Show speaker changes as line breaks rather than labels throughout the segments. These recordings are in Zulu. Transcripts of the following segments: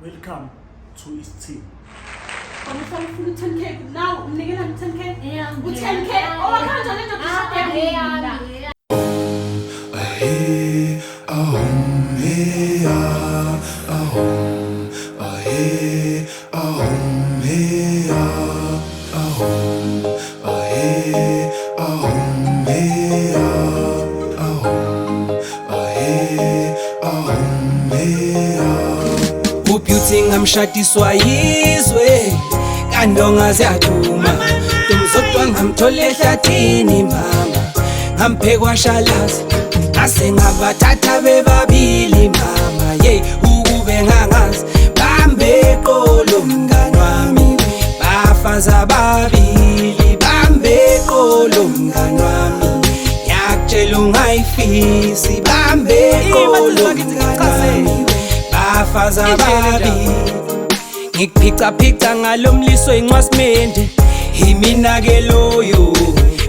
Welcome to isithembu.
Wena uhlala ufuna u-10K now umnikela u-10K u-10K owakhanjani le ndoda ishade mina.
Ahe, ahum, he, ah, ahum, ahe, ahum, he, ah, ahum, ahe, ahum, he, ah, ahum, ahe, ahum, he, ah.
UBeauty ngamshadiswa yizwe kandonga ziyaduma, ntomzodwa ngamthola ehlathini mama, ngamphekwa shalazi ngase ngabathatha bebabili mama, ye ukube ngangazi bambe qolo mngani wami, bafaza babili bambe qolo mngani wami, ngiyakutshela ungayifisi bambe qolo mngani wami, bafaza babili ngikuphica-phica ngalomliso incwasimende imina ke loyo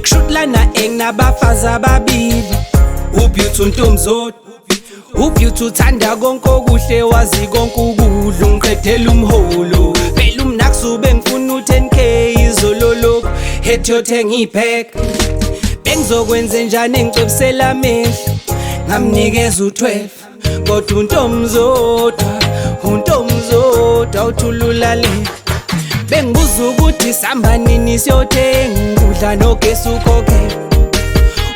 kushutlana enginabafazi ababili uBeauty untomzodwa uBeauty uthanda konke okuhle wazi konke ukudla ungiqedela umholo phela umnakusube ngifuna u-10K izolo lokhu hethi yothenga iphek bengizokwenze njani engicwebisela amehlo ngamnikeza u-12 kodwa untomzodwa untomzodwa uthululale bengibuza ukuthi sihamba nini siyothenga ukudla nogesi ukhokhela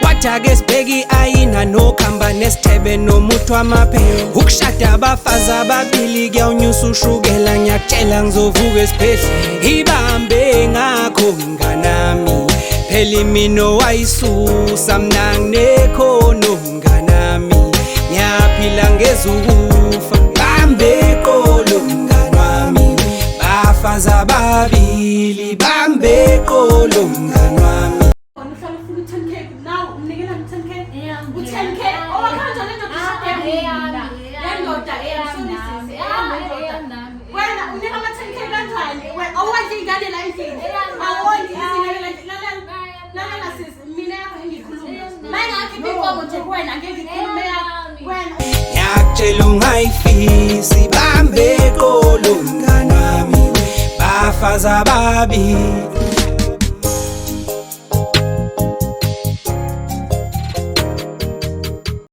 wathi ake sibheke i-ayina nokhamba nesithebe nomuthi wamaphepha ukushada abafazi ababili kuyawunyusa ushukela ngiyakutshela ngizovuka esibhedlela ibambe ngakho mnganami phela imino wayisusa mna nginekhono mnganami ngiyaphila ngezukufa bambe qolo mngani wami bafazi ababili bambe qolo mngani wami.
Wena uhlala ufuna u-10K now umnikela u-10K u-10K owakhanjani le ndoda ishade mina le ndoda eyami sorry sisi eyami le ndoda wena unika ama-10K kanjani wena awondli iy'ngane la endlini awondli izingane la endlini lalela lalela sisi mina yakho engiyikhuluma ma ingakhipha inkomo nje kuwena angeke ngikhulume yakho wena.
Ngiyakutshela ungayifisi bambe qolo mngani wami, bafazi ababili.